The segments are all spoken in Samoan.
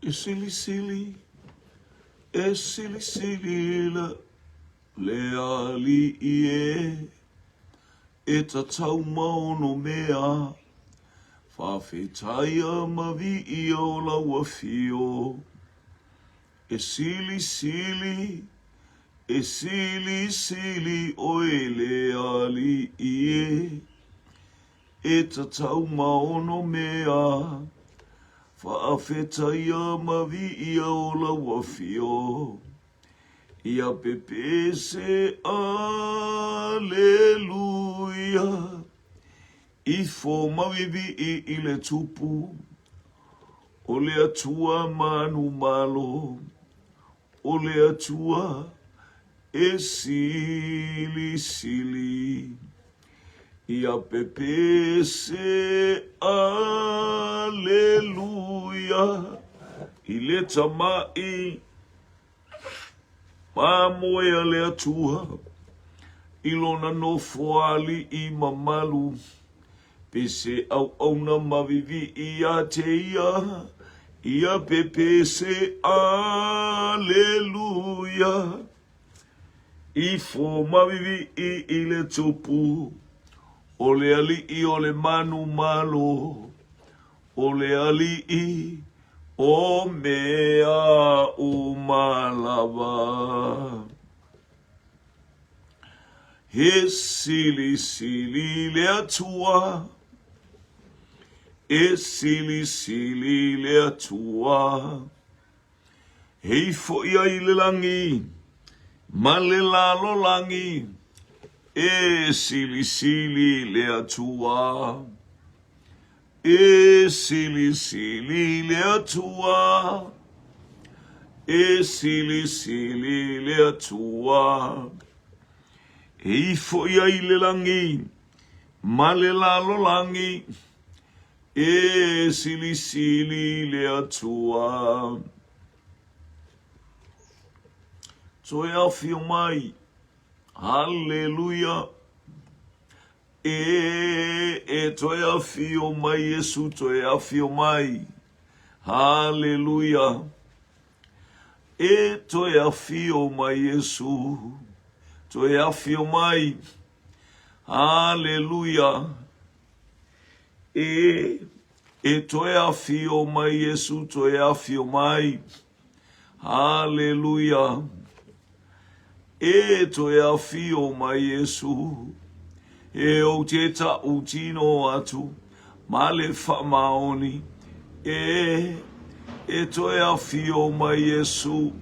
E silisili, e silisili le, le aliʻi e, e tatau ma ono mea, Faafetaia ma viia o lau afio, E silisili, e silisili ʻoe le aliʻi e, E tatau ma ono mea, Faafetaia ma viia o lau afio, Ia pepese, Aleluia. Ifo mauiviʻi i le Tupu, o le Atua manumalo, o le Atua e silisili. Ia pepese, Aleluia, i le Tamaʻi Mamoe a le Atua i lona nofo aliʻi mamalu, pese auauna maviviʻi iā te ia, ia pepese, Aleluia. Ifo maviviʻi i le Tupu, o le Aliʻi o le manu malo, O le aliʻi o mea uma lava. He silisili le Atua, e silisili le Atua. E ifo ia i le lagi ma le lalolagi, e silisili le Atua. E silisili le Atua, e silisili le Atua. E ifo ia i le lagi ma le lalolagi, e silisili le Atua. Toe afio mai, Haleluia. E, e toe afio mai Iesu, toe afio mai. Haleluia. E toe afio mai Iesu, toe afio mai. Haleluia. E, e toe afio mai Iesu, toe afio mai. Haleluia. E toe afio mai Iesu, e ou te tautino atu ma le faamaoni. E, e toe afio mai Iesu,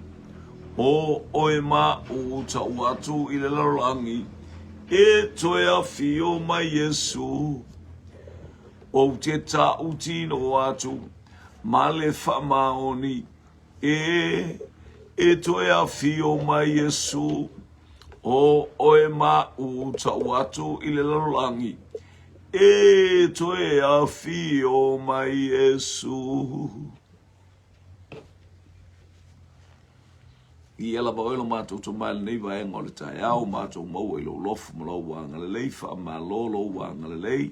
o oe ma ou tau atu i le lalolagi. E toe afio mai Iesu, ou te tautino atu ma le faamaoni. E, e toe afio mai Iesu, o oe maʻu tau atu i le lalolagi. E toe afio mai Iesu. Ia lava oe lo matou tomai lenei vaega o le taeao, matou maua i lou lofu ma lou agalelei, faamalo lou agalelei.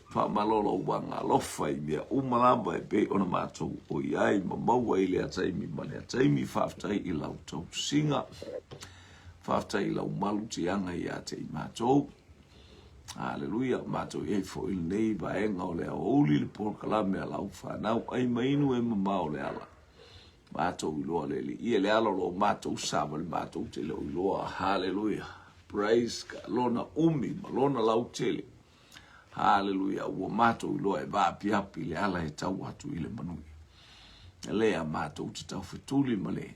Faamalo lou agaalofa i mea uma lava e pei ona matou o i ai ma maua i lea taimi ma lea taimi. Faafetai i lau tausiga. Faafetai i lau malu tiaga ia te i matou. Haleluia. Matou i ai foi i lenei vaega o le aoauli le polokalame a lau fanau ai ma inu e mamao le ala. Matou iloa le Alii e le ala o lo matou savali matou te le o iloa. Haleluia. Praise God. Lona umi ma lona lautele. Haleluia, ua matou iloa e vaapiapi le ala e tau atu i le manuia. E lea matou te taufetuli ma le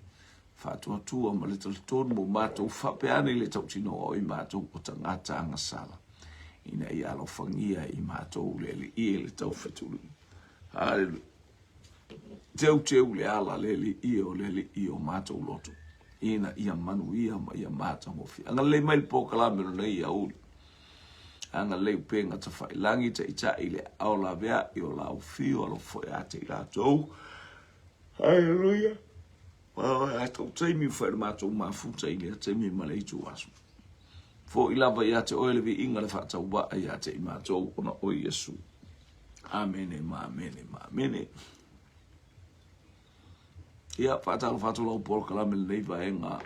faatuatua ma le talitonu mo matou faapea ane i le tautinoga o i matou o tagata agasala, ina ia alofagia i matou le Alii e le taufetuli. Haleluia. Teuteu le ala le Alii o le Alii o matou loto, ina ia manuia ma ia matagofie. Agalelei mai le polokalame o lenei aoauli. Agalelei upega tafailagi, taitai le aao laveai o lau fiu, alofa foi ia te i latou. Haleluia. A tou taimi ua fai le matou mafuta i lea taimi ma le itu aso. Foi lava ia te oe le viiga le faatauvaa ia te i matou ona o Iesu. Amene ma amene ma amene. Ia, faatalofa atu lau polokalame lenei vaega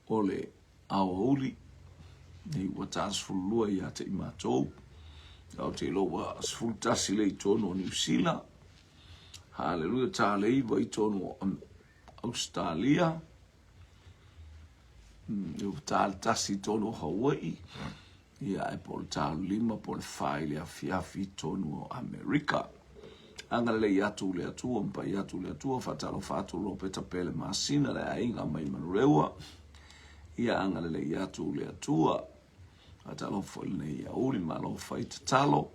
o le aoauli, nei ua ta 12 ia te i matou, ou te iloa ua 11 le i tonu o Niu Sila, haleluia, ta le 9 i tonu o Ausetalia, ua ta le 1 i tonu o Hawaii, Ia, ae po o le 5 po o le 4 i le afiafi i tonu o Amerika. Agalelei atu le Atua, ma pai atu le Atua, faatalofa atu Ropeta Pele Masina, le aiga mai Manurewa. Ia, agalelei atu le Atua. Faatalofa foi lenei aoauli, malo fai tatalo.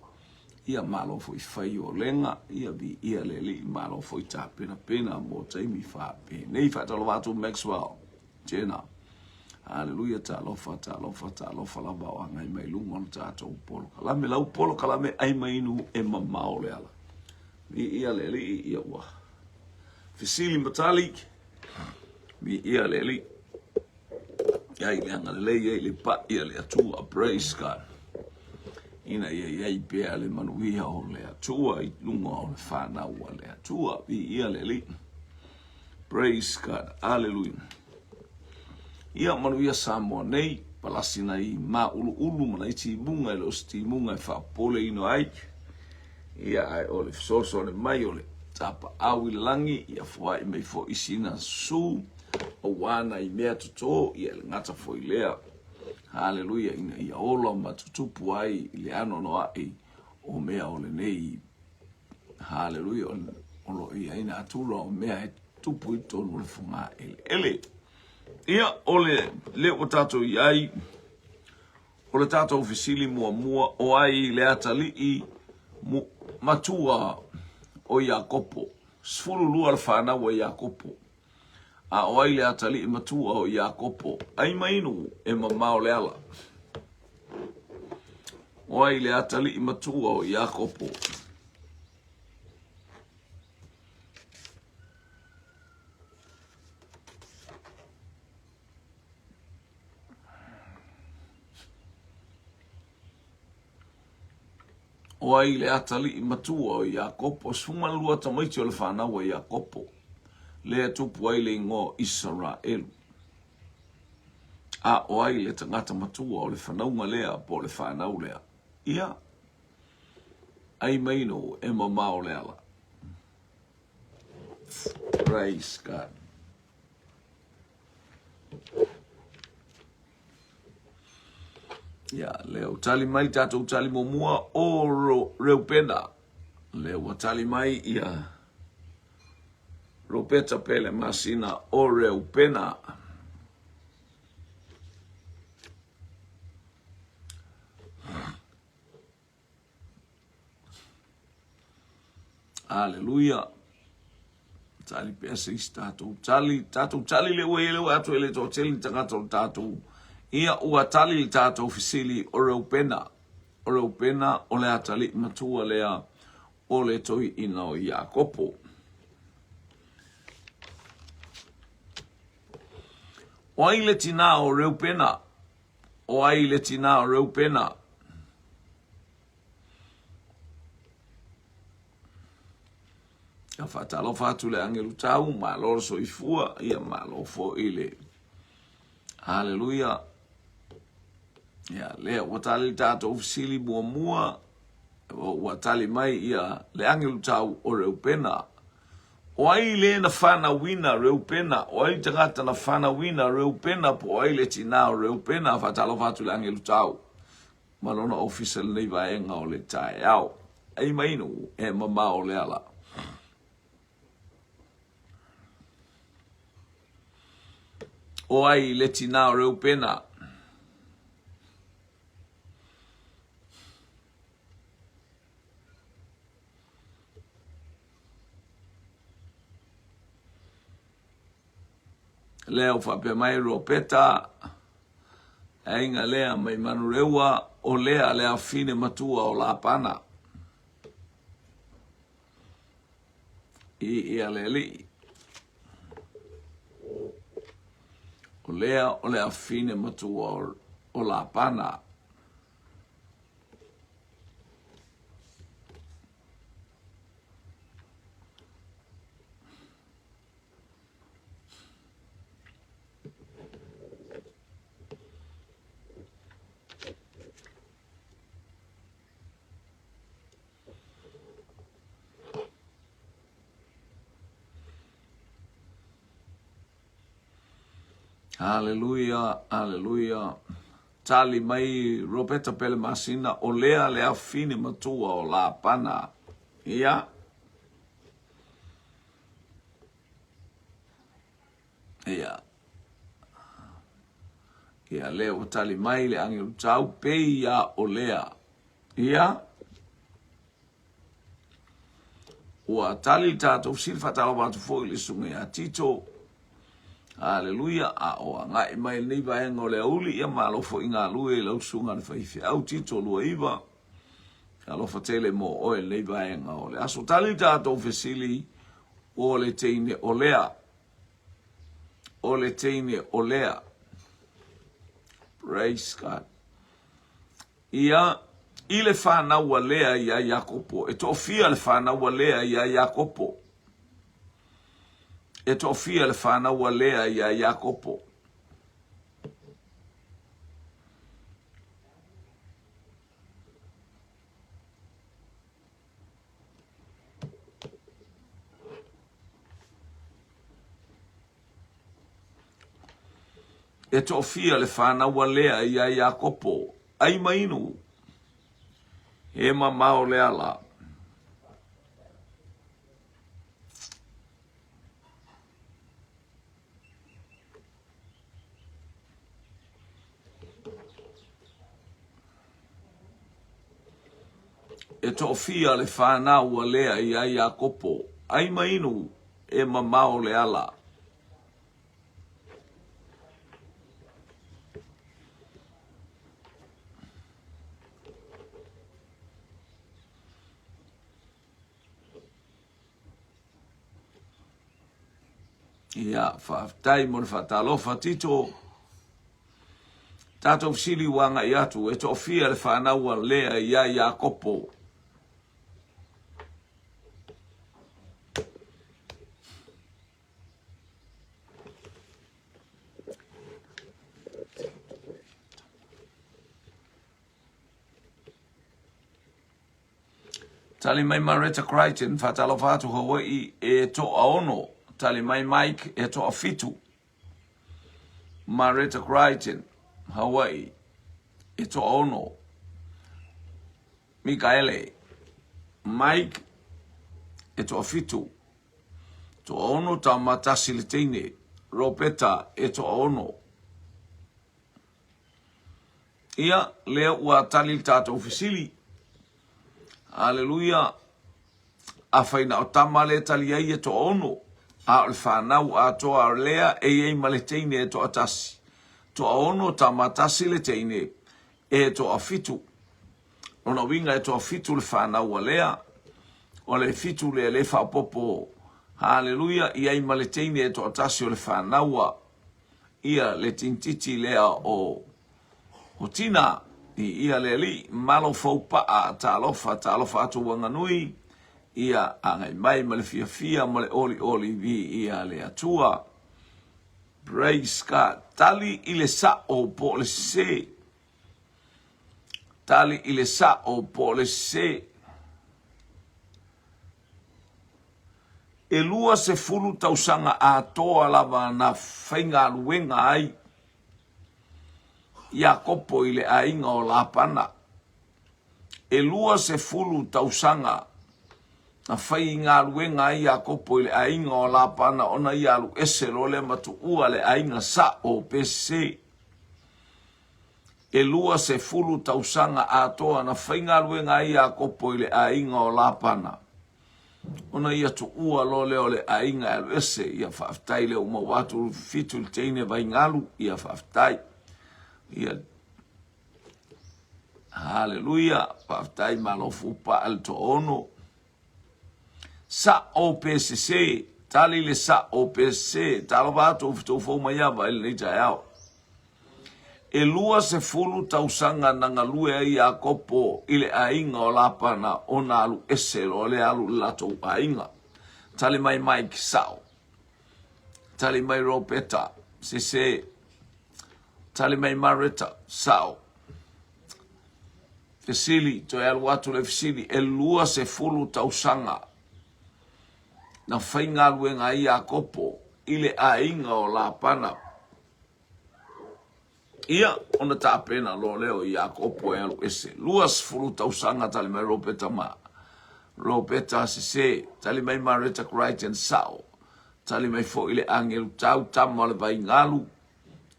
Ia, malo foi fai olega. Ia, viia le Alii, malo foi tapenapena mo taimi faapenei. Faatalofa atu Maxwell. Tena. Haleluia, talofa, talofa, talofa lava o agai mai luga o le tatou polokalame. Lau polokalame ai mai inu e mamao le ala. Viia le Alii, ia ua fesili ma tali. Viia le Alii. Ia i le agalelei ai le pai a le Atua. Praise God. Ina ia i ai pea le manuia o le Atua i luga o le whanau a le Atua. Viia le Alii. Praise God. Hallelujah. Ia manuia Samoa nei, palasi nai māuluulu ma nai timuga e le o se timuga e faapopoleina ai. Ia ae o le fesoasoani mai o le tapaau i le lagi, ia foai mai foi sina su aua nai mea toto, ia le gata foi lea. Haleluia, ina ia ola ma tutupu ai i le anoanoai o mea o lenei Haleluia, o lo o i ai natura o mea e tupu i totonu o le fogaeleele. Ia, o le lea ua tatou i ai, o le tatou fesili muamua, o ai le atalii matua o Iakopo? 12 le fanau a Iakopo. A o ai le atalii matua o Iakopo? Ai mai inu e mamao le ala. O ai le atalii matua o Iakopo? O ai le atalii matua o Iakopo? 12 tamaiti o le fanau a Iakopo, lea e tupu ai le igoa o Isaraelu. A o ai le tagata matua o le fanauga lea po o le fanau lea? Ia, ai mai no e mamao le ala. Praise God. Ia, lea ua tali mai tatou tali muamua o Reupena. Lea ua tali mai ia Ropeta Pele Masina o Reupena. Aleluia. Tali pea se isi tatou tali. Tatou tali le ua i le ua atu e le toatele ni tagata o le tatou. Ia ua tali le tatou fesili o Reupena. O Reupena o le atalii matua lea o le toeaina o Iakopo. O ai le tinā o Reupena? O ai le tinā o Reupena? Ia faatalofa atu le agelu tau, malo le soifua, ia malo foi le Haleluia. Ia lea ua tali le tatou fesili muamua, ua tali mai ia le agelu tau o Reupena. O ai le na fanauina Reupena? O ai le tagata na fanauina Reupena? Po o ai le tinā o Reupena? Faatalofa atu i le agelu tau ma lona ofisa i lenei vaega o le taeao. Ai mai nu e mamao le ala. O ai le tinā o Reupena? Lea ua faapea mai Ropeta, aiga lea mai Manurewa, o lea le afine matua o Lapana. I ia le alii. O lea o le afine matua o Lapana. Haleluia, haleluia. Tali mai Roberta Pele Masina, o Lea le afine matua o Lapana. Ia. Ia. Ia, lea ua tali mai le agelu tau, pei ia o Lea. Ia. Ua tali le tatou fesili, faatalofa atu foi i le susuga ia Tito. Aleluia, a o agai mai lenei vaega o le auli, ia malo foi galue i lau susuga le faifeau Tito 29. Alofa tele mo oe lenei vaega o le aso. Tali le tatou fesili, o le teine o Lea. O le teine o Lea. Praise God. Ia, i le fanau a Lea iā Iakopo. E toafia le fanau a Lea iā Iakopo? E toafia le fanau a Lea iā Iakopo? E toafia le fanau a Lea iā Iakopo, ai ma inu, he mamao le ala. E toafia le fanau a Lea iā Iakopo, ai ma inu, e mamao le ala. Ia, faafetai mo le faatalofa Tito. Tatou fesili ua agai atu, e toafia le fanau a Lea iā Iakopo. Tali mai Maretta Crichton, Faatalofa atu Hawaii e toaono. Tali mai Mike e toafitu. Maretta Crichton, Hawaii e toaono. Mikaele, Mike e toafitu. Toaono tama tasi le teine. Ropeta e toaono. Ia, lea ua tali le tatou fesili. Aleluia. Afai na o tama le tali ai e toaono, a o le fanau atoa lea e i ai ma le teine e toatasi. Toaono tama tasi le teine e toafitu. Lona uiga e toafitu le fanau a Lea, o le fitu lea le faaopoopo, haleluia, i ai ma le teine e toatasi o le fanau a ia le tintiti lea o o Tina i ia le alii, malo fou paa, talofa, talofa atu Uaganui, ia agai mai ma le fiafia ma le olioli vi ia le Atua. Praise God. Tali i le sao po o le sese. Tali i le sao po o le sese. E 20 tausaga atoa lava na faigaluega ai Iakopo i le aiga o Lapana. E 20 tausaga na faigaluega ai Iakopo i le aiga o Lapana ona ia alu ese loa lea ma tuua le aiga sao pe sese. E 20 tausaga atoa na faigaluega ai Iakopo i le aiga o Lapana. Ona ia tuua loa lea o le aiga e alu ese, ia faafetai lea ua maua atu fitu le teine vaigalu, ia faafetai. Ia Haleluia, faafetai malo fupa le toaono. Sa'o pe sese, tali le sa'o pe sese, talofa atu o fitou fou mai ava i lenei taeao. E 20 tausaga na galue ai Iakopo i le aiga o Lapana ona alu ese loa le alu i le latou aiga. Tali mai Mike, sa'o. Tali mai Ropeta, sese. Tali mai Mareta, sa'o. Fesili, toe alu atu le fesili, e 20 tausaga na faigaluega ai Iakopo i le aiga o Lapana. Ia, ona tapena loa lea o Iakopo e alu ese. 20 tausaga tali mai Ropeta ma Ropeta sese, tali mai Mareta Crichton sao, tali mai foi le agelu tau tama o le vaigalu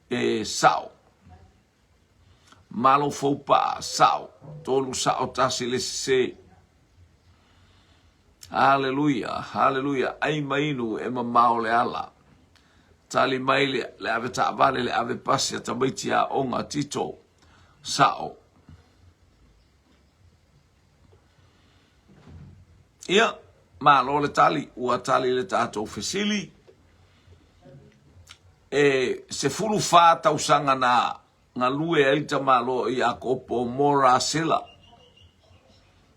e sao. Malo foupaa, sao, tolu sao tasi le sese. Haleluia, haleluia, ai ma inu e mamao le ala. Tali mai le, le ave taavale, le ave pasi a tamaiti aoga, Tito, sao. Ia, malo le tali, ua tali le tatou fesili. E 14 tausaga na galue ai le tamaloa o Iakopo mo Rasela.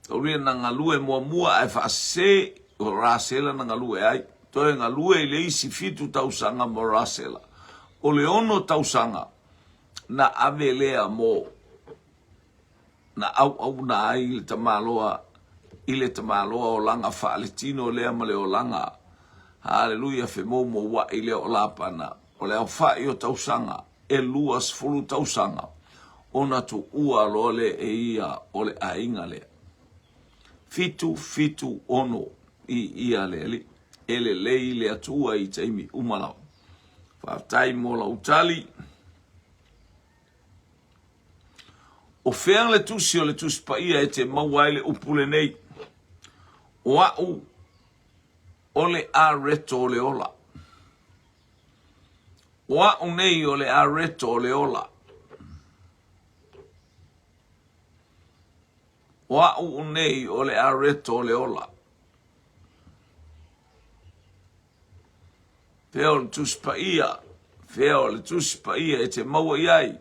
Taulia na galue muamua ae faasese o Rasela na galue ai. Toe galue i le isi 7 tausaga mo Rasela. O le 6 tausaga na ave lea mo na auauna ai le tamaloa i le tamaloa olaga faaletino lea ma le olaga haleluia femoumoua'i lea o Lapana, o le aofa'i o tausaga e 20 tausaga ona tuua loa lea e ia o le aiga lea. 7, 7, 6 i ia le Alii. E lelei le Atua i taimi uma lava. Faafetai mo lau tali. O fea le tusi o le Tusi Paia e te maua ai le upu lenei, O a'u o le areto o le ola? O a'u nei o le areto o le ola. O a'u nei o le areto o le ola. Fea o le Tusi Paia, fea o le Tusi Paia e te maua i ai?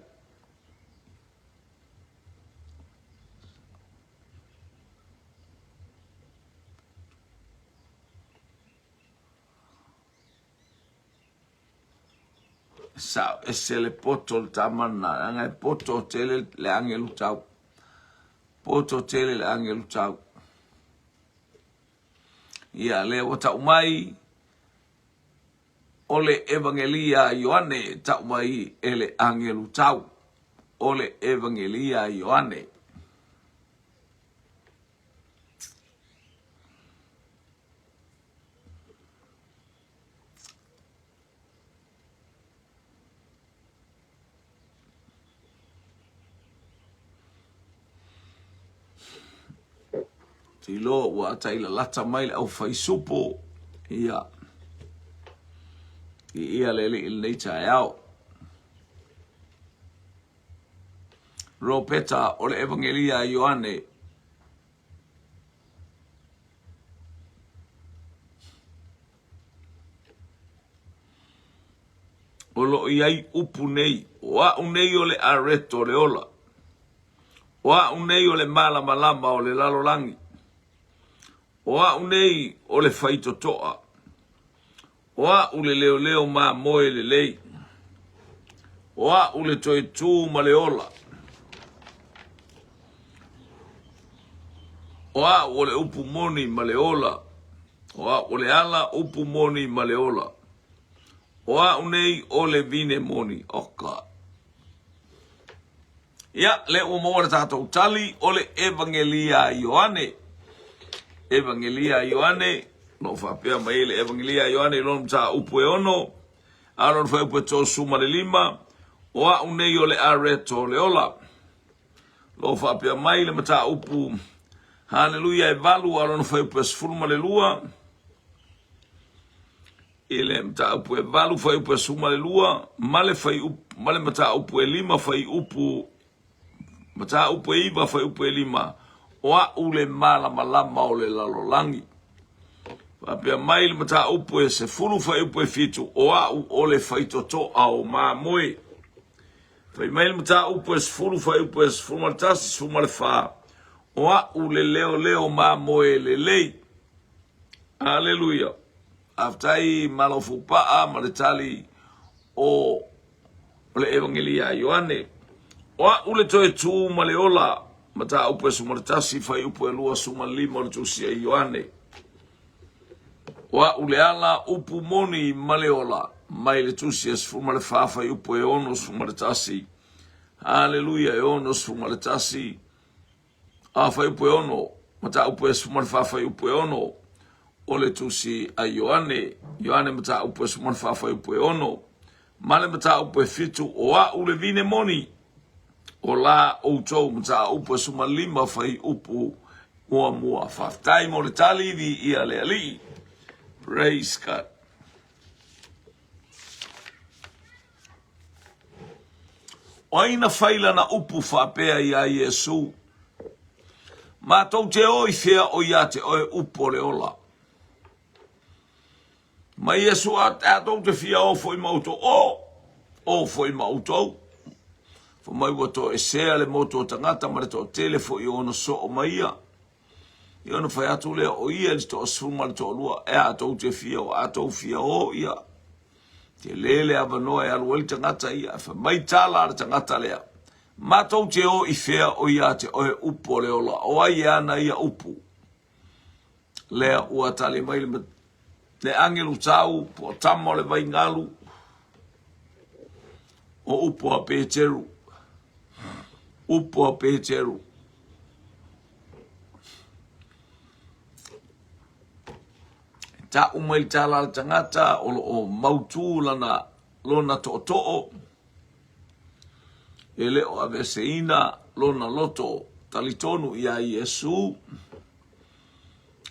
Sao ese le poto le tama lena, leaga e poto tele le agelu tau. Poto tele le agelu tau. Ia, lea ua tau mai o le Evangelia a Ioane, tau mai e le agelu tau. O le Evangelia a Ioane. Tilo ua atai lalata mai le aufaisupo ia i ia le alii i lenei taeao. Ropeta o le Evangelia a Ioane O lo o i ai upu nei, o a'u nei o le areto o le ola, o a'u nei o le malamalama o le lalolagi, o a'u nei o le faitotoa, o a'u le leoleo mamoe lelei, o a'u le toe tu ma le ola, o a'u o le upu moni ma le ola, o a'u o le ala upu moni ma le ola. O a'u nei o le vine moni. Oka. Ia, lea ua maua le tatou tali o le Evangelia a Ioane. Evangelia a Ioane, lo faapea mai le Evangelia a Ioane i lona mataupu e 6, a lona fuaiupu e 35, o a'u nei o le areto o le ola. Lo faapea mai le mataupu, haleluia, e 8, a lona fuaiupu e 12, I le mataupu e 8 fuaiupu e 12 ma le fuaiupu ma le mataupu e 5 fuaiupu mataupu e 9 fuaiupu e 5 o a'u le malamalama o le lalolagi. Faapea mai le mataupu e 10 fuaiupu e 7 o a'u o le faitotoa o mamoe. Fai mai le mataupu e 10 fuaiupu e 11 14 o a'u le leoleo mamoe lelei. Aleluia. Faafetai malo fupaa ma le tali o le Evangelia a Ioane. O a'u le toe tu ma le ola, mataupu e 11, fuaiupu e 25 o le tusi a Ioane. O a'u le ala, upu moni ma le ola, mai le tusi e 14, fuaiupu e 61. Haleluia, e 61, a fuaiupu e 6, mataupu e 14 fuaiupu e 6, o le tusi a Ioane, Ioane mataupu e 14 fuaiupu e 6, ma le mataupu e 7, o a'u le vine moni, o la outou mataupu e 15 fuaiupu muamua. Faafetai mo le tali, viia le Alii. Praise God. O ai na fai lana upu faapea iā Iesū, Matou te o i fea o iā te oe upu o le ola? Ma Iesu a tatou te fia o foi ma outou, o, o foi ma outou. Fa mai ua toesea le motu o tagata ma le toatele foi o ona soo ma ia. Ia ona fai atu lea, o ia le toasefulu ma le toalua, e a tou te fia o, a tou fia o, ia. Tele le avanoa e alu ai le tagata ia, fai mai tala a le tagata lea, Matou te o i fea o ia te oe upu o le ola, o ai e ana ia upu? Lea ua tali mai le, le agelu tau, po o tama o le vaigalu, o upu a Peteru, upu a Peteru. Ta'u mai le tala a le tagata o lo o mautū lana lona tootoo, e le o aveeseina lona loto talitonu iā Iesū.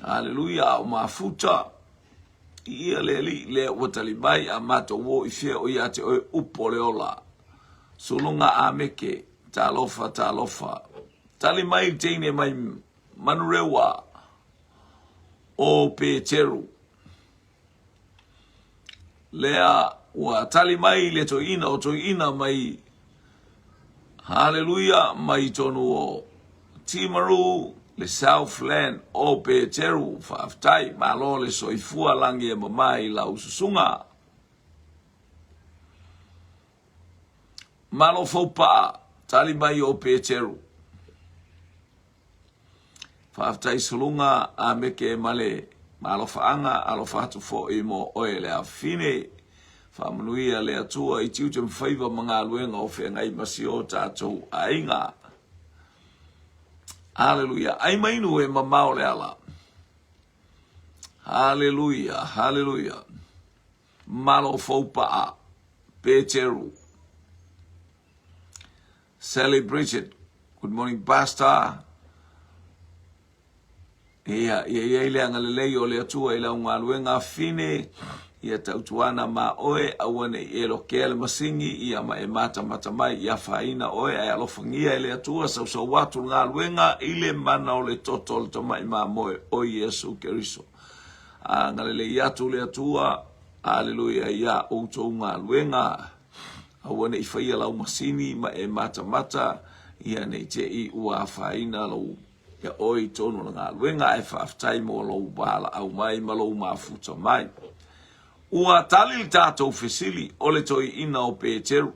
Aleluia, a o mafuta i ia le Alii lea ua tali mai, a matou o i fea o ia te oe upu o le ola. Suluga Ameke, talofa, talofa. Tali mai le teine mai Manurewa o Peteru. Lea ua tali mai le toeaina o toeaina mai Haleluia mai tonu o Timaru le Southland o Peteru. Faafetai, malo le soifua lagi e mama i lau susuga. Malo Faupaa, tali mai o Peteru. Faafetai Suluga a meke ma le malofaaga, alofa atu foi mo oe le afafine. Faamanuia le Atua i tiute ma faiva ma galuega o feagai ma si o tatou aiga. Aleluia. Ai ma inu e mamao le ala. Haleluia, haleluia. Malo Foupaa, Peteru. Sally Bridget, good morning Pastor. Ia, ia iai le agalelei o le Atua i lau galuega afine, ia tautuana ma oe, aua ne i e lokea le masini, ia ma e matamata mai, ia afaina oe, ae alofagia e le Atua, sausau atu le galuega i le mana o le toto o le tamai mamoe o Iesu Keriso. Agalelei atu le Atua, aleluia, ia outou galuega. Aua ne i faia lau masini ma e matamata, ia ne i te i ua afaina lou ia oe i tonu o le galuega, ae faafetai mo lou valaau mai ma lou mafuta mai. Ua tali le tatou fesili o le toeaina o Peteru.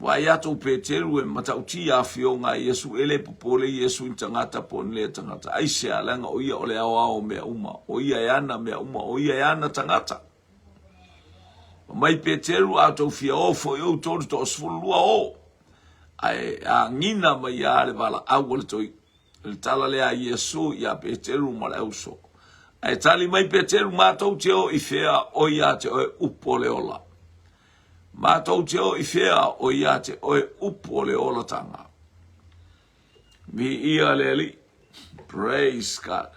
Vaai atu o Peteru e matautia afioga a Iesu, e le popole Iesu i ni tagata po o ni lea tagata. Aisea? Leaga o ia o le aoao o mea uma, o ia e ana mea uma, o ia e ana tagata. Mai Peteru a outou fia o foi outou le 12 o. Ae agina mai a le valaau o le toi le tala lea a Iesu iā Peteru ma le auso. Ae tali mai Peteru, matou te o i fea o ia te oe upu o le ola. Matou te o i fea o ia te oe upu o le olatanga. Viia le Alii. Praise God.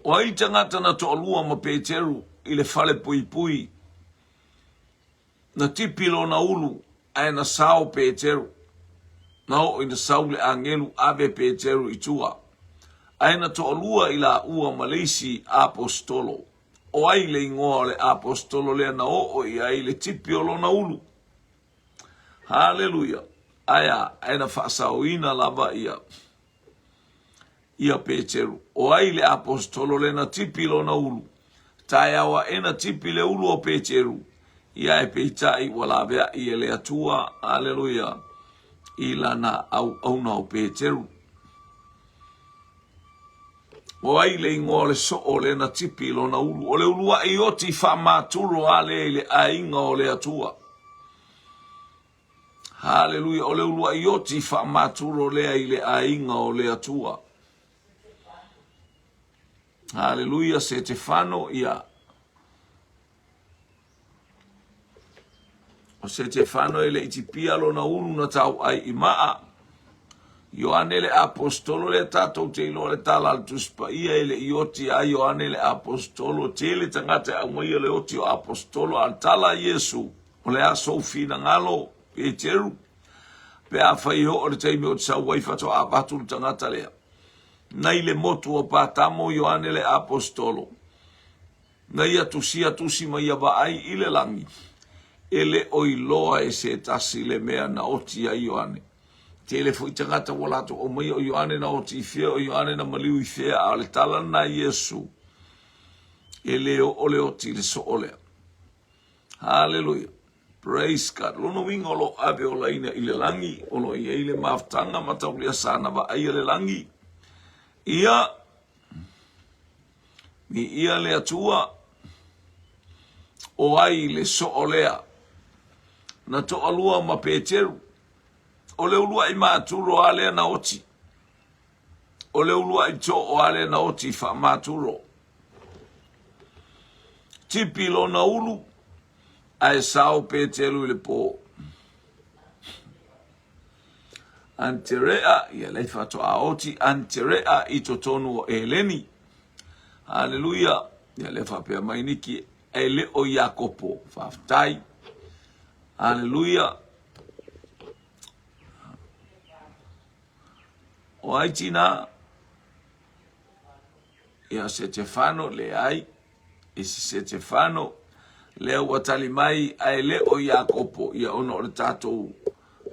O ai tagata na toalua ma Peteru i le fale puipui, na tipi lona ulu ae na sao Peteru. Na oo ina sau le agelu ave Peteru i tua, ae na toalua i laua ma le isi aposetolo. O ai le igoa o le aposetolo lea na oo i ai le tipi o lona ulu? Haleluia! Ae a? Ae na faasaoina lava ia ia Peteru. O ai le aposetolo lea na tipi lona ulu? Taeao aʻe na tipi le ulu o Peteru, ia ae peitai ua laveai e le Atua, haleluia, i lana auauna o Peteru. O ai le igoa o le soo lea na tipi i lona ulu? O le uluai oti faamaturo a lea i le aiga o le Atua. Haleluia! O le uluai oti faamaturo lea i le aiga o le Atua. Haleluia! Setefano, ia. O Setefano e le i tipia lona ulu na tauai i maa. Ioane le Aposetolo lea tatou te iloa le tala a le Tusi Paia e le i oti a Ioane le Aposetolo. Tele tagata e aumaia le oti o Aposetolo a le tala a Iesu o le a sou finagalo Peteru pe afai e oo le taimi ou te sau ai faatoa avatu le tagata lea. Nai le motu o Patamo Ioane le Aposetolo. Na ia tusia tusi ma ia vaai i le lagi, e le o iloa e se tasi le mea na oti ai Ioane. Tele foi tagata ua latou aumaia o Ioane na oti i fea, o Ioane na maliu i fea, a o le tala lena a Iesu, e le oo le oti i le soo lea. Haleluia. Praise God. Lona uiga o lo o ave olaina i le lagi, o lo o i ai le mafutaga ma taulia sana vaaia le lagi. Ia, Viia le Atua, o ai le soo lea na toalua ma Peteru? O le uluai maturo a lea na oti. O le uluai too a lea na oti faamaturo. Tipi lona ulu, ae sao Peteru i le po. Anterea, ia lei faatoa oti Anterea i totonu o Eleni. Haleluia. Ia lea faapea mai Niki, e le o Iakopo. Faafetai. Haleluia. O ai tina? Ia Setefano, leai. I se Setefano, lea ua tali mai, ae le o Iakopo, ia ona o le tatou,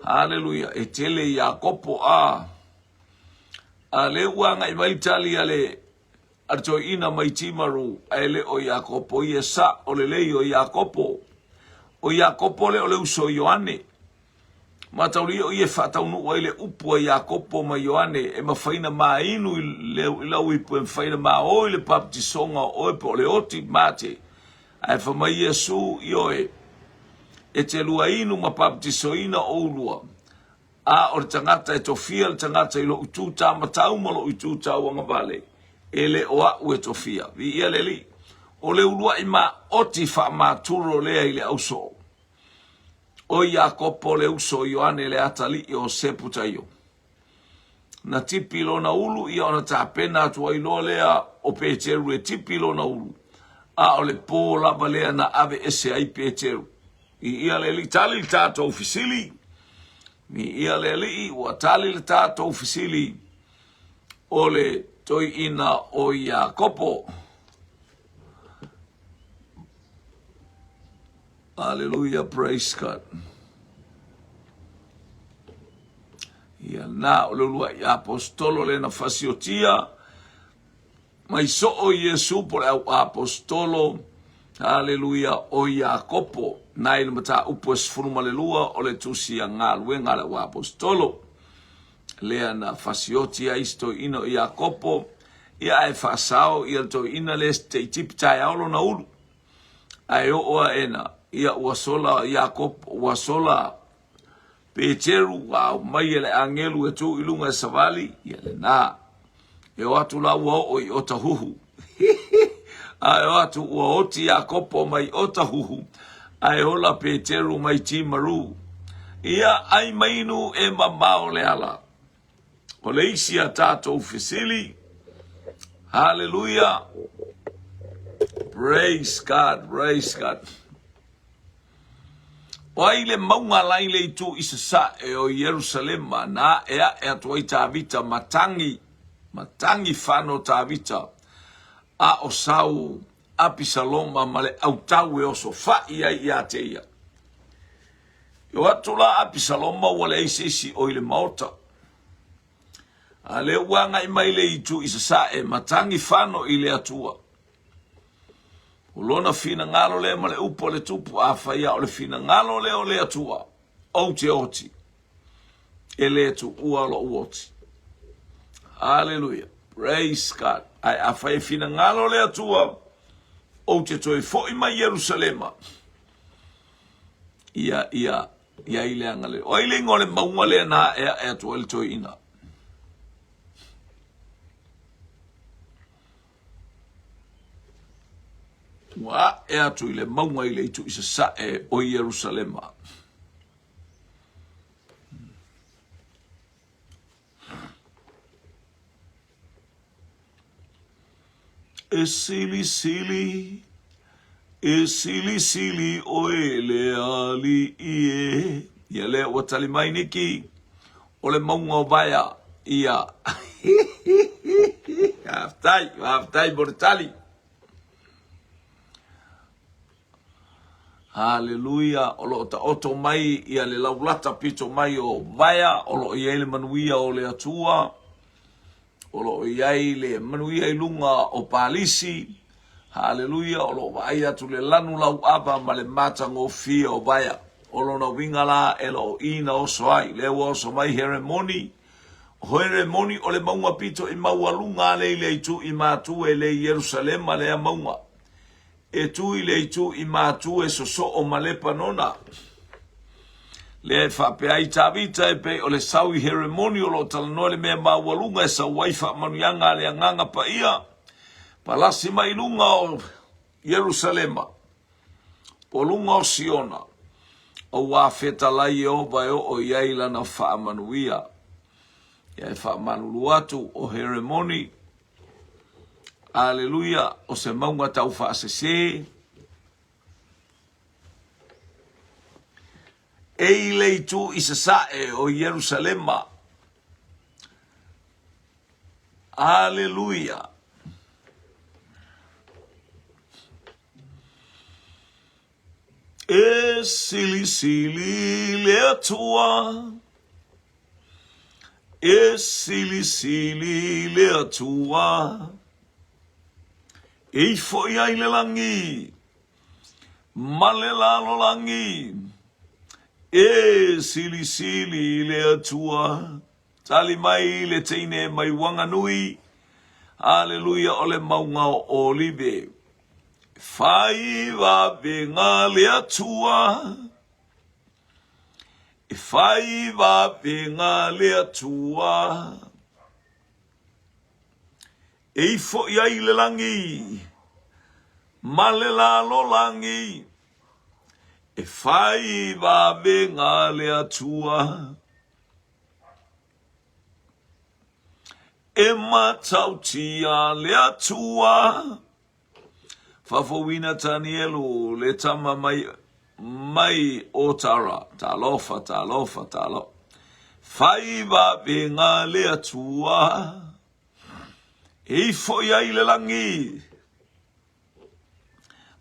haleluia, e tele Iakopo, a. A lea ua agai mai tali a le a le toeaina mai Timaru, ae le o Iakopo, ia sa o lelei o Iakopo. O Iakopo lea o le uso o Ioane. Mataulia o ia e faataunuu ai le upu a Iakopo ma Ioane, e mafai na mainu i le lau ipu, e mafai na maoi le baptisoga o oe po o le oti mate. Ae fai mai Iesu, Ioe, e te lua inu ma baptisoina oulua, a o le tagata e tofia le tagata i lou itu taumatau ma lou itu tauagavale, e le o a'u e tofia. Viia le Alii. O le uluai maoti faamaturo lea i le ausoo. O Iakopo le uso o Ioane le atalii o Seputaio. Na tipi lona ulu ia ona tapena atu ai loa lea o Peteru e tipi lona ulu, a o le pō lava lea na ave ese ai Peteru. Viia le Alii, tali le tatou fesili. Viia le Alii, ua tali le tatou fesili o le toeaina o Iakopo. Hallelujah, praise God. Ia na o le uluai apostolo le na fasiotia mai soo Iesu po le au apostolo. Hallelujah, o Iakopo. Na i le mataupu e 12 o le tusi a galuega a le au apostolo. Lea na fasioti ai si toeaina o Iakopo. Ia ae faasao ia le toeaina lea te i tipi taeao lona ulu. Ae oo aʻena, ia ua sola Iakopo, ua sola Peteru, ua aumai e le agelu e tu i luga e savali, ia lena. E o atu la ua oo i Otahuhu. Ae o atu ua oti Iakopo mai Otahuhu, ae ola Peteru mai Timaru. Ia ai mainu e mamao le ala. O le isi a tatou fesili, Haleluia, praise God, praise God. O ai le mauga la i le itu i sasae o Ierusalema na aʻeaʻe atu ai Tavita ma tagi, ma tagi fano Tavita, a o sau Apisaloma ma le autau e osofaʻi ai ia te ia. E o atu la Apisaloma ua leai se isi o i le maota. A lea ua agai mai le itu i sasae ma tagi fano i le Atua. O lona finagalo lea ma le upu a le tupu, afai a o le finagalo lea o le Atua, ou te oti, e le tuua lou oti. Hallelujah. Praise God. Ae afai e finagalo le Atua, ou te toe foi mai Ierusalema, ia, ia, i ai le agalelei. O ai le igoa o le mauga lea na aeae atu ai le toeaina? Ua ae atu i le mauga i le itu i sasae o Ierusalema. E silisili, e silisili ʻoe le Alii e. Ia lea ua tali mai Niki, o le mauga o Vaea. Ia. Faafetai, faafetai mo le tali. Haleluia! O lo o taoto mai ia le laulata pito mai o Vaea, o lo o i ai le manuia o le Atua, o lo o i ai le manuia i luga o Palisi. Haleluia! O lo o vaai atu le lanu lauava ma le matagofie o Vaea. O lona uiga la e lo o i na oso ai. Lea ua oso mai Heremoni. O Heremoni o le mauga pito i maualuga ale i le itu i Matu e le i Ierusalema lea mauga. E tu i le itu i Matu e sosoo ma Lepanona. Lea e faapea ai Tavita e pei o le sau i Heremoni o lo o talanoa i le mea maualuga e sau ai faamanuiaga a le Agaga Paia, palasi mai i luga o Ierusalema, po o luga o Siona, auā fetalai Ieova e oo i ai lana faamanuia. Ia e faamalulu atu o Heremoni Aleluia, o se mauga tau faasese. E i le itu i sasae o Ierusalema. Aleluia. E silisili le Atua, e silisili le Atua, e ifo i ai le lagi ma le lalolagi, e silisili le Atua. Tali mai le teine mai Wanganui, Aleluia o le mauga o Olive. Fai vavenga le Atua, e fai vavenga le Atua, e ifo i ai le lagi ma le lalolagi, e fai vavenga le Atua. E matautia le Atua. Faafouina Tanielu le tama mai mai Otara. Talofa, talofa, talofa. Fai vavenga le Atua. E ifo i ai le lagi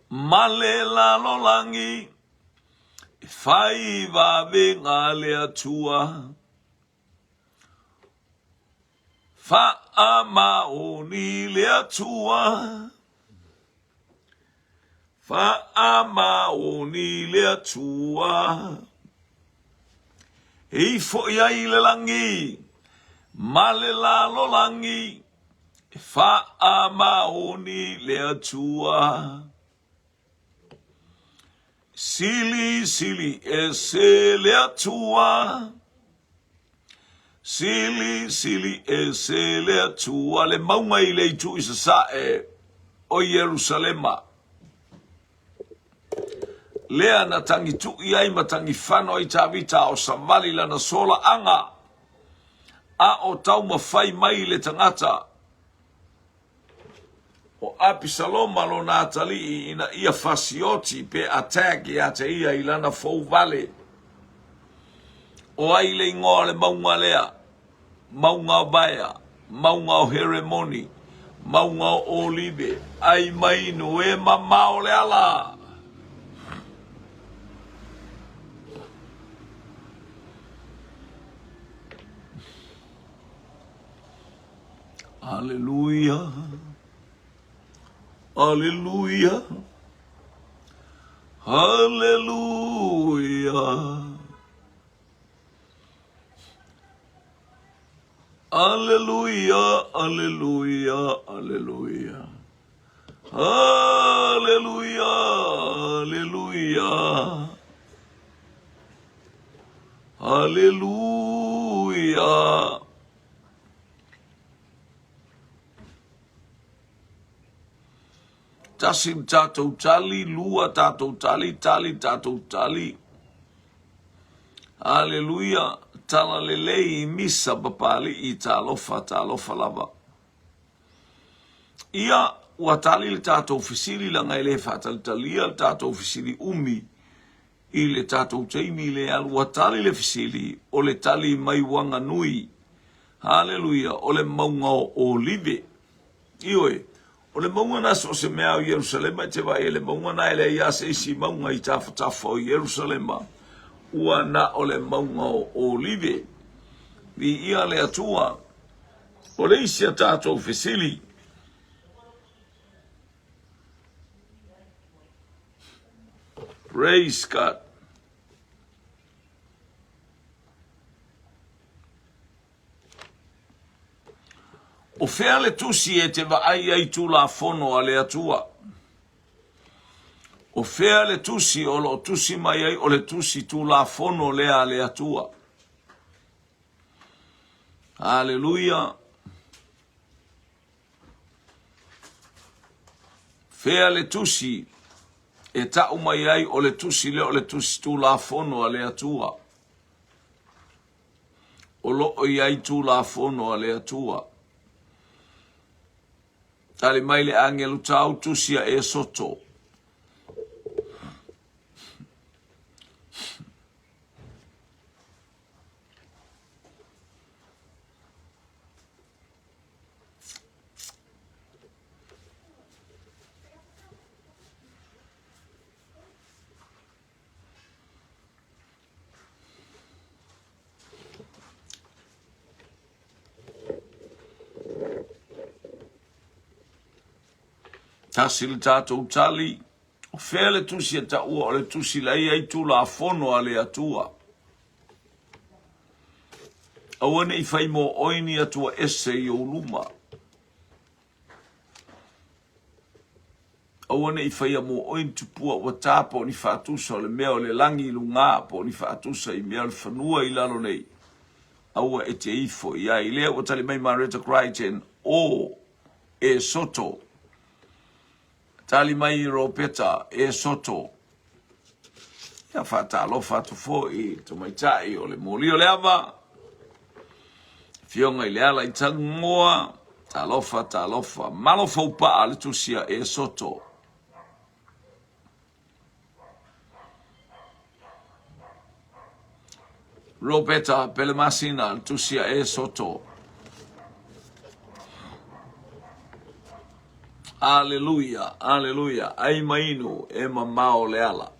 ma le lalolagi. E fai vavenga le Atua. Faamaoni le Atua, faamaoni le Atua, e ifo i ai le lagi ma le lalolagi, e faamaoni le Atua. Silisili ese le Atua, Silisili ese le Atua, le mauga i le itu i sasae o Ierusalema, lea na tagituʻi ai ma tagifano ai Tavita a o savali lana solaaga, a o taumafai mai le tagata. O Apisaloma lona atalii ina ia fasioti pe attack ia te ia i lana fou vale. O ai le igoa o le mauga lea? Mauga o Vaea, mauga o Heremoni, mauga o Olive, ai mai inu e mamao le ala. Aleluia, aleluia, aleluia. Aleluia, aleluia, aleluia. Aleluia, aleluia. Aleluia. Tasi le tatou tali, lua tatou tali, tali tatou tali. Aleluia, tala lelei i misa papalii, talofa, talofa lava. Ia, ua tali le tatou fesili laga e le faatalitalia le tatou fesili umi i le tatou taimi le alu. Ua tali le fesili, o le tali mai Uaganui. Haleluia, o le mauga o Olive. Ioe, o le mauga na so o se mea o Ierusalema e te vaai ai le mauga na e leai lava se isi mauga i tafatafa o Ierusalema, ua na o le mauga o Olive. Viia le Atua. O le isi a tatou fesili, Praise God. O fea le tusi e te vaai ai Tulafono a le Atua? O fea le tusi o lo o tusi mai ai o le tusi Tulafono lea a le Atua? Aleluia. Fea le tusi e tau mai ai o le tusi lea o le tusi Tulafono a le Atua? O lo o i ai Tulafono a le Atua. Tali mai le agelu tau tusi a Esoto. Tasi le tatou tali, o fea le tusi e taua o le tusi la i ai Tulafono a le Atua. Aua ne i fai mo oe ni atua ese i ou luma. Aua ne i faia mo oe ni tupua ua ta po o ni faatusa o le mea o le lagi i lugā po o ni faatusa i mea o le fanua i lalo nei. Aua e te ifo i ai. Lea ua tali mai Mareta Crichton, O e Soto. Tali mai Ropeta, e Soto. Ia faatalofa atu foi i le tamaitai o le moli o le ava, Afioga i le ala i Tanumoa, talofa, talofa, malo faupaa le tusi a e Soto. Ropeta Pelemasina, le tusi a e Soto. Aleluia, aleluia, ai mainu e mamao le ala.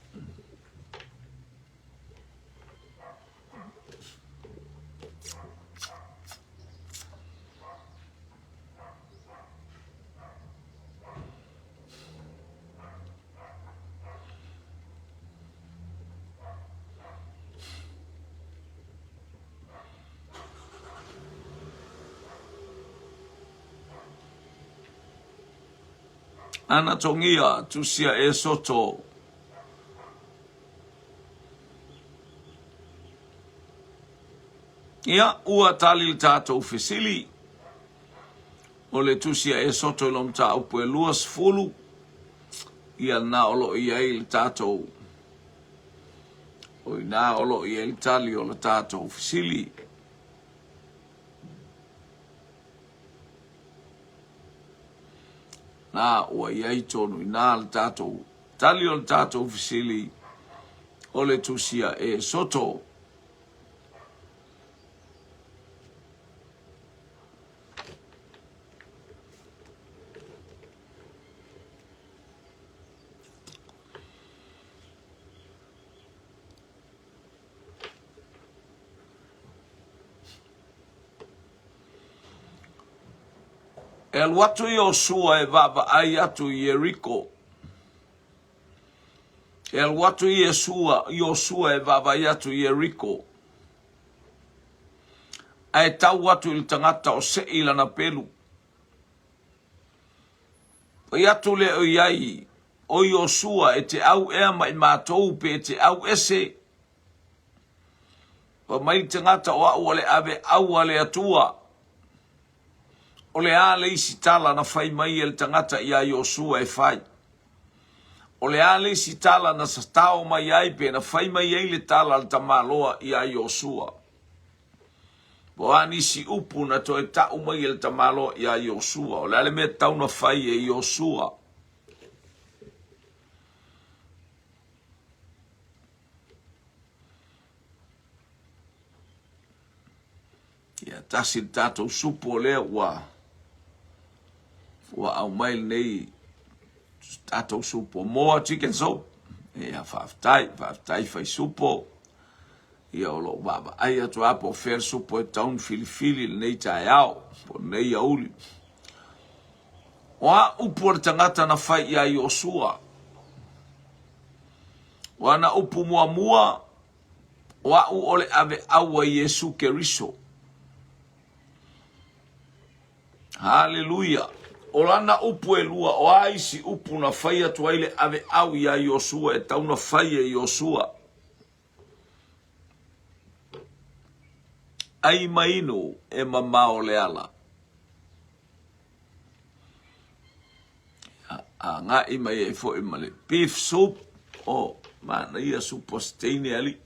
Ana tongia, tusia e Soto. Ia, ua tali le tatou fesili. O le tusi a Esoto i lona mataupu e 20, ia na o lo o i ai le tatou, o i ina o lo o i ai le tali o le tatou fesili. Na ua i ai tonu i na le tatou tali o le tatou fesili o le tusi a Esoto. E alu atu Iosua e vaavaai atu i Ieriko. E alu atu Iesua, Iosua e vaavaai atu i Ieriko. Ae tau atu i le tagata o sei lana pelu. Fai atu lea o i ai, O Iosua, e te au ea ma i matou pe e te au ese? Fai mai le tagata, O au o le ave au a le Atua. O le a le isi tala na fai mai e le tagata iā Iosua e fai? O le a le isi tala na tatao mai ai pe na fai mai ai le tala a le tamaloa iā Iosua? Po o a nisi upu na toe ta'u mai e le tamaloa iā Iosua? O le a le mea tatau na fai e Iosua? Ia, tasi le tatou supo lea ua ua aumai lenei tatou supo moa chicken soup. Ia, faafetai, faafetai fai supo. Ia, o lou vaavaai atu lava po o fea le supo e tatau ona filifili lenei taeao, po o lenei aoauli. O a upu a le tagata na fai iā Iosua? O ana upu muamua, O a'u o le ave'au a Iesu Keriso. Haleluia! O lana upu e lua, o a isi upu na fai atu ai le ave'au iā Iosua e tatau ona fai e Iosua? Ai ma inu e mamao le ala. Agai mai ai foi ma le beef soup. Oh, manaia supo a se teine alii.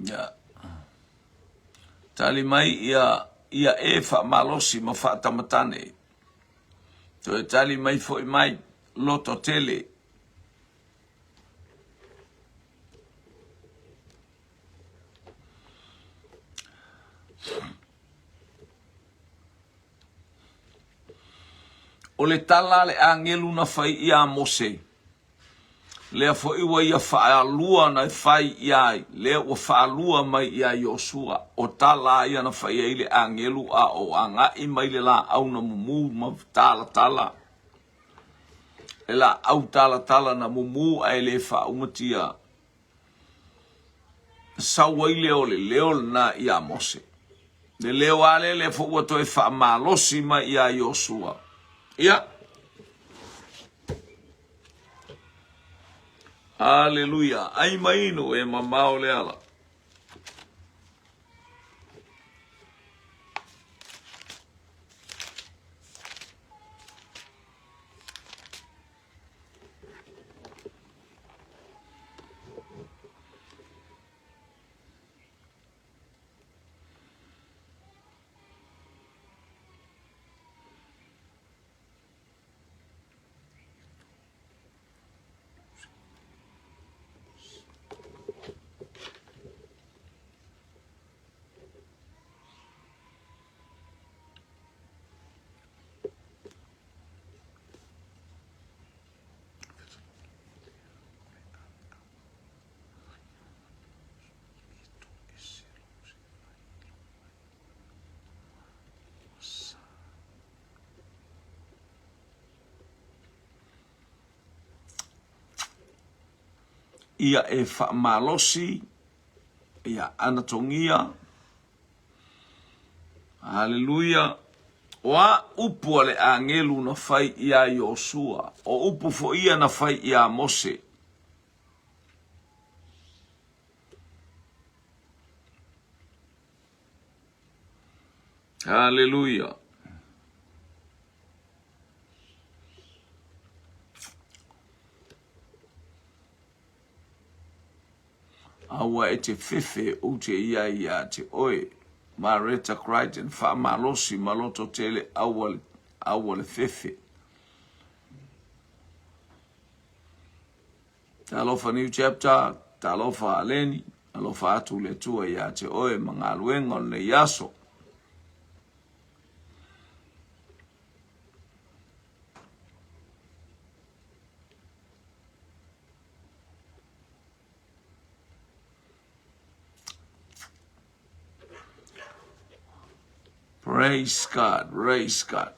Ia. Tali mai ia ia e faamalosi ma faatamatane. Toe tali mai foi mai loto tele. O le tala a le agelu na fai iā Mose, lea foi ua ia faalua na fai ia ai, lea ua faalua mai iā Iosua, o tala a ia na fai ai le agelu a o agai mai le laau na mumu ma talatala, le laau talatala na mumu ae le faaumatia. Sau ai lea o le leo lena iā Mose. Le leo a lea lea foi ua toe faamalosi mai iā Iosua. Ia. Aleluia. Ai ma inu e mamao le ala. Ia e faamalosi, ia anatogia, Haleluia! O a upu a le agelu na fai iā Iosua, o upu foi ia na fai iā Mose. Haleluia! Aua e te fefe ou te ia ia te oe. Mareta Crichton, Faamalosi ma loto tele aua le, aua le fefe. Talofa New Chapter, talofa Aleni. Alofa atu le Atua ia te oe ma galuega o lenei aso. Praise God, praise God.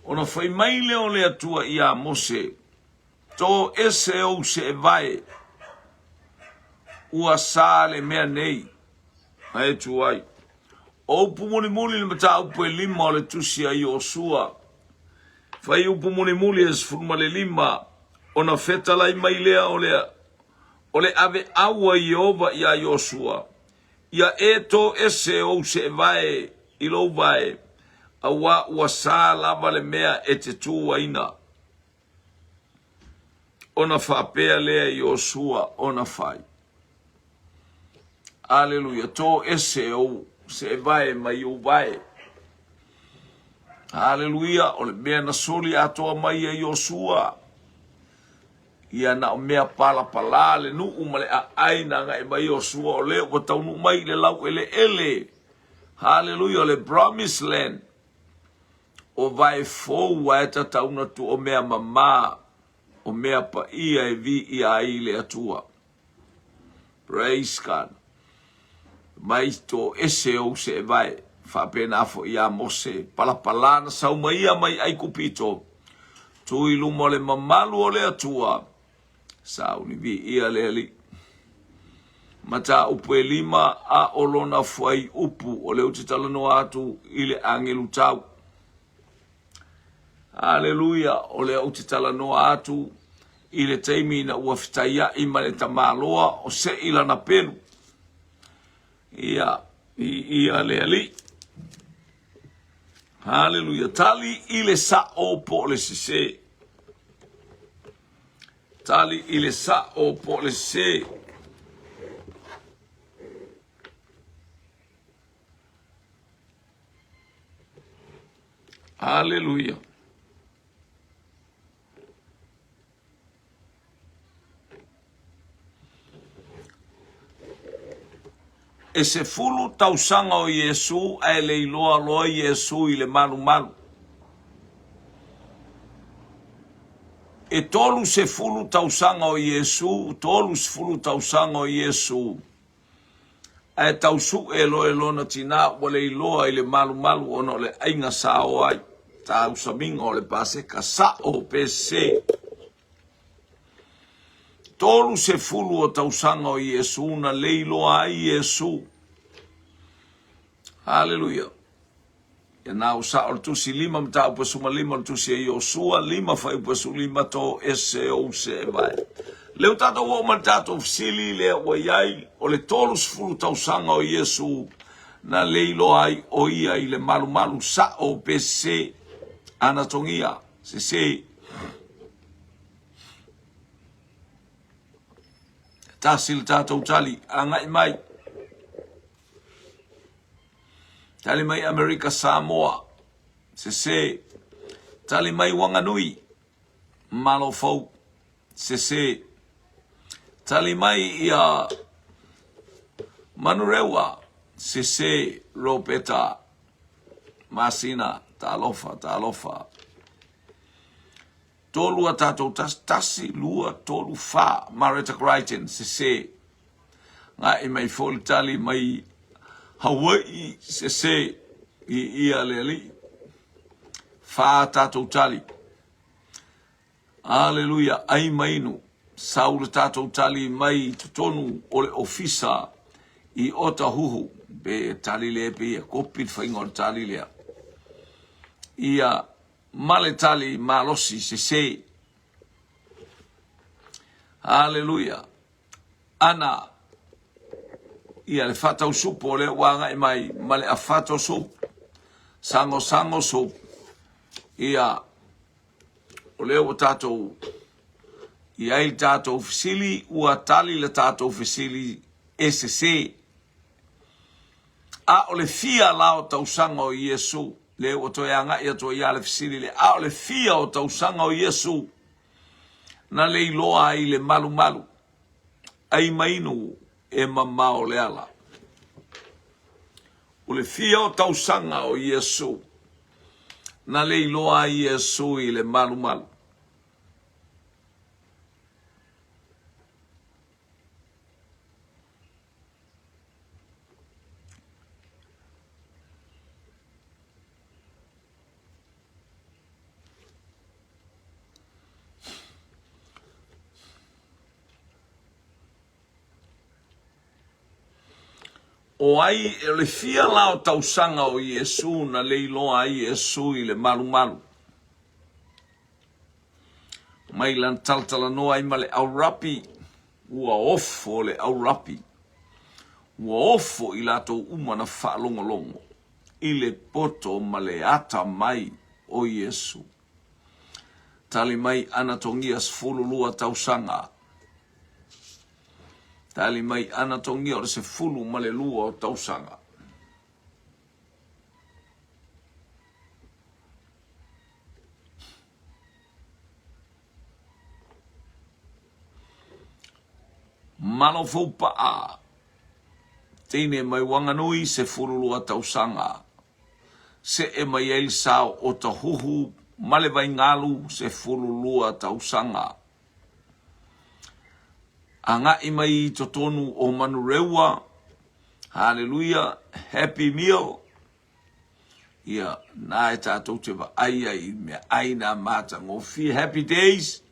Ona fai mai lea o le Atua iā Mose, Tō ese ou seevae, ua sa le mea nei, a e tu ai. O upu mulimuli le mataupu e lima o le tusi a Iosua. Fai upu mulimuli e 15, ona fetalai mai lea o le o le aveau a Ieova iā Iosua, Ia e tō ese ou seevae i lou vae, auā ua sa lava le mea e te tū aina. Ona faapea lea Iosua ona fai. Aleluia, tō ese ou seevae mai ou vae. Aleluia, o le mea na soli atoa mai e Iosua. Ia na o mea palapalā le nuu ma le aai na agai mai Iosua o lea ua taunuu mai i le laueleele. Haleluia, o le promised land. O vae fou ae tatau na tu o mea mamā, o mea paia e viia ai i le Atua. Praise God. Mai tō ese ou seevae, faapena foi iā Mose, palapalā na sau mai ia mai Aikupito, tu i luma o le mamalu o le Atua, sauni viia le Alii. Mataupu e lima a o lona fuaiupu o lea ou te talanoa atu i le agelu tau. Aleluia, o lea ou te talanoa atu i le taimi ina ua fetaiaʻi ma le tamaloa o seʻi lana pelu. Ia, viia le Alii. Haleluia. Tali i le saʻo po o le sesē. Tali i le saʻo po o le sesē. Aleluia. E 10 tausaga o Iesu ae le iloa loa Iesu i le malumalu. E 30 tausaga o Iesu, 30 tausaga o Iesu Ae tau suʻe loa e lona tinā ua le iloa i le malumalu ona o le aiga sa o ai, tausamiga o le Paseka, saʻo pe sesē. 30 o tausaga o Iesu na le iloa ai Iesu. Haleluia. Ia na ua saʻo le tusi lima mataupu e suma lima o le tusi e Iosua lima fuaiupu e sulu lima tō ese ou seevae. Lea ua tatou oo mai le tatou fesili lea ua i ai o le 30 tausaga o Iesu na le iloa ai o ia i le malumalu saʻo pe sesē anatogia sesē. Tasi le tatou tali agai mai. Tali mai Amerika Samoa, sese. Tali mai Wanganui, Malo Fou, sese. Tali mai ia Manurewa, sese. Ropeta, Masina, talofa, talofa. Tolu a tatou tasi, tasi, lua, tolu, fa, Mareta Crichton, sese. Ngaʻi mai foi le tali mai Hawaii, sese, i ia le alii. Fa tatou tali. Aleluia, ai ma inu. Sau le tatou tali mai i totonu o le ofisa i Otahuhu. Pe tali lea pe ia kopi le faiga o le tali lea. Ia ma le tali malosi sese. Aleluia. Ana ia le fatau supo o lea ua agai mai ma le afato soup, sagosago soup. Ia, o lea ua tatou i ai le tatou fesili, ua tali le tatou fesili e sese. A o le fia la o tausaga o Iesu, lea ua toe agai atu ai ia le fesili lea, a o le fia o tausaga o Iesu, na le iloa ai le malumalu. Ai ma inu e mamao le ala. O le fia o tausaga o Iesu, na le iloa ai Iesu i le malumalu. O ai, o le fia la o tausaga o Iesu na le iloa ai Iesu i le malumalu. Mai lana talatalanoa ai ma le aurapi, ua ofo le aurapi. Ua ofo i latou uma na faalogologo i le poto ma le ata mai o Iesu. Tali mai Anatogia 12 tausaga. Tali mai Anatogia o le 12 o tausaga. Malo Foupaa, teine mai Wanganui, 12 tausaga. Se'e mai ai le sao o Tahuhu ma le Vaingalu, 12 tausaga. Aga'i mai i totonu o Manurewa, Haleluia, Happy Meal, ia, na e tatou te vaai ai i meaai na matagofie, Happy Days,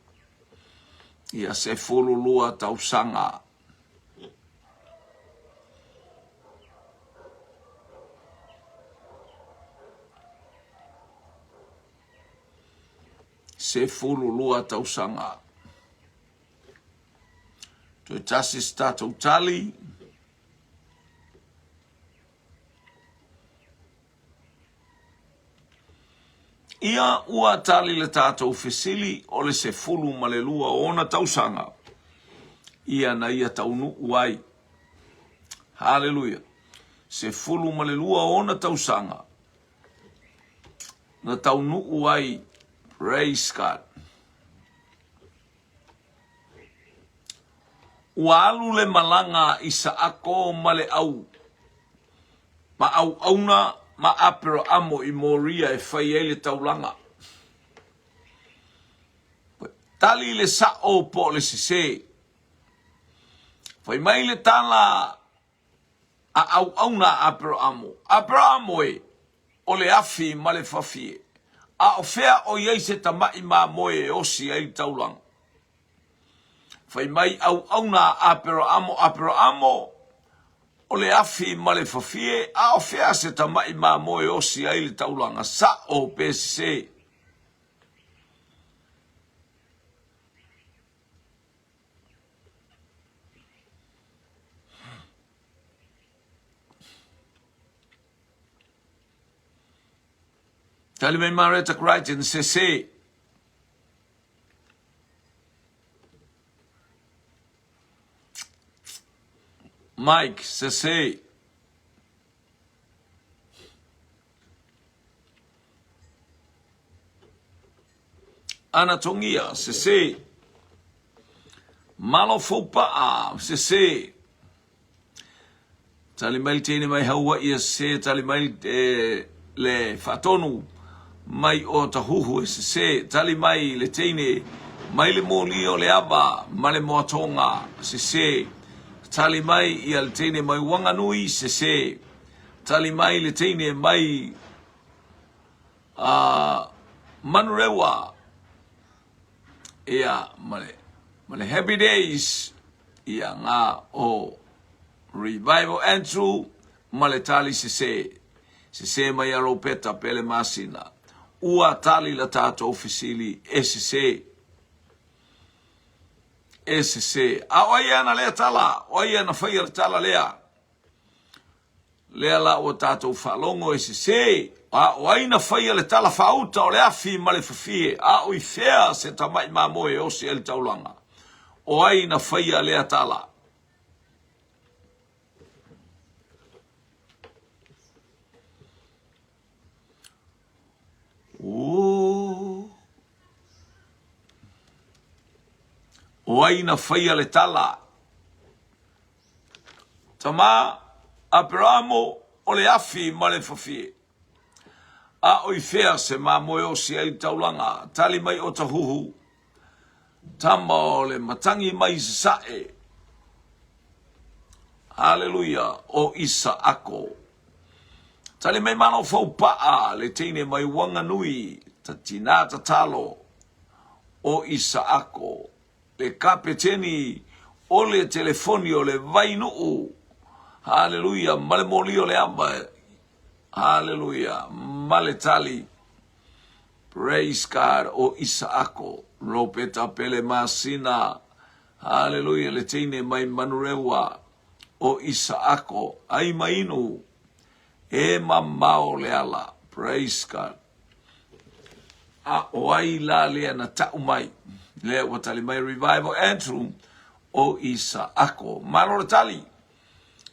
ia, 12 tausaga. 12 tausaga. Toe tasi se tatou tali. Ia ua tali le tatou fesili o le 12 ona tausaga ia na ia taunuu ai. Haleluia. 12 ona tausaga na taunuu ai. Praise God. Ua alu le malaga a Isaako ma le au ma auauna ma Aperaamo i Moria e fai ai le taulaga. Tali le sa'o po o le sesē. Fai mai le tala a auauna a Aperaamo, Aperaamo e, o le afi ma le fafi e, a o fea o i ai se tama'i mamoe e osi ai le taulaga? Fai mai auauna a Aperaamo, Aperaamo, o le afi ma le fafie, a o fea se tama'i mamoe e osi ai le taulaga? Sa'o pe sesē? Tali mai Mareta Crichton, sesē. Mike, sesē. Anatongia, sesē. Malo Foupa'a, sesē. Tali mai le teine mai Haua'i e sesē, tali mai le faatonu mai o Tahuhu e sesē, tali mai le teine mai le moli o le ava ma le moatoga, sesē, tali mai ia le teine mai Wanganui, sesē, tali mai le teine mai Manurewa, ia, ma le, ma le Happy Days, ia, ngā o Revival Andrew ma le tali sesē, sesē mai a Ropeta Pele Masina, ua tali la tatou fesili e sesē, e sesē. A o ai ana lea tala? O ai ana faia le tala lea? Lea la ua tatou faalogo e sesē, a o ai na faia le tala faauta o le afi ma le fafie, a o i fea se tama'i mamoe e osi ai le taulaga? O ai na faia lea tala? O ai na faia le tala? Tama, Aperamo, o le afi ma le fafie. A o i fea se mamoe osi ai le taulaga? Tali mai o Tahuhu, Tama o le matangi mai i Sasae. Haleluia, o Isaako. Tali mai malo fou paa le teine mai Wanganui, ta tina tatalo, o Isaako. Le kapeteni o le telefoni o le Vainuu. Haleluia, ma le moli o le ava. Haleluia, ma le tali. Praise God, o Isaako, Ropeta Pele Masina. Haleluia, le teine mai Manurewa, o Isaako, ai mainu, e mamao le ala. Praise God. A o ai la lea na ta'u mai? Lea ua tali mai Revival Andrew, o Isaako. Malo le tali!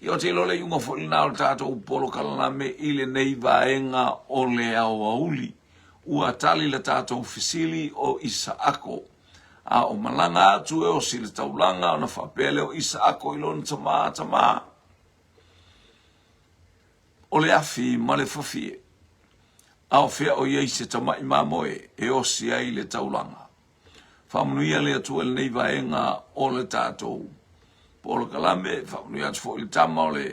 Ia ou te iloa le iuga foi lena o le tatou polokalame i lenei vaega o le aoauli. Ua tali le tatou fesili o Isaako. A o malaga atu e osi le taulaga ona faapea lea o Isaako i lona tama, Tama, o le afi ma le fafie, a o fea o i ai se tama'i mamoe e osi ai le taulaga? Faamanuia le Atua i lenei vaega o le tatou polokalame. Faamanuia atu foi i le tama o le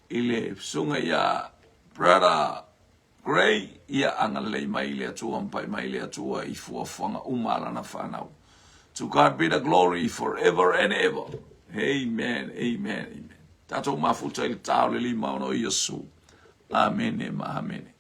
i le susuga ia Brother Gray, ia agalelei mai le Atua ma pai mai le Atua i fuafuaga uma a lana fanau. To God be the glory forever and ever. Amen, amen, amen. Tatou mafuta i le ta o le lima ona o Iesu. Amene ma amene.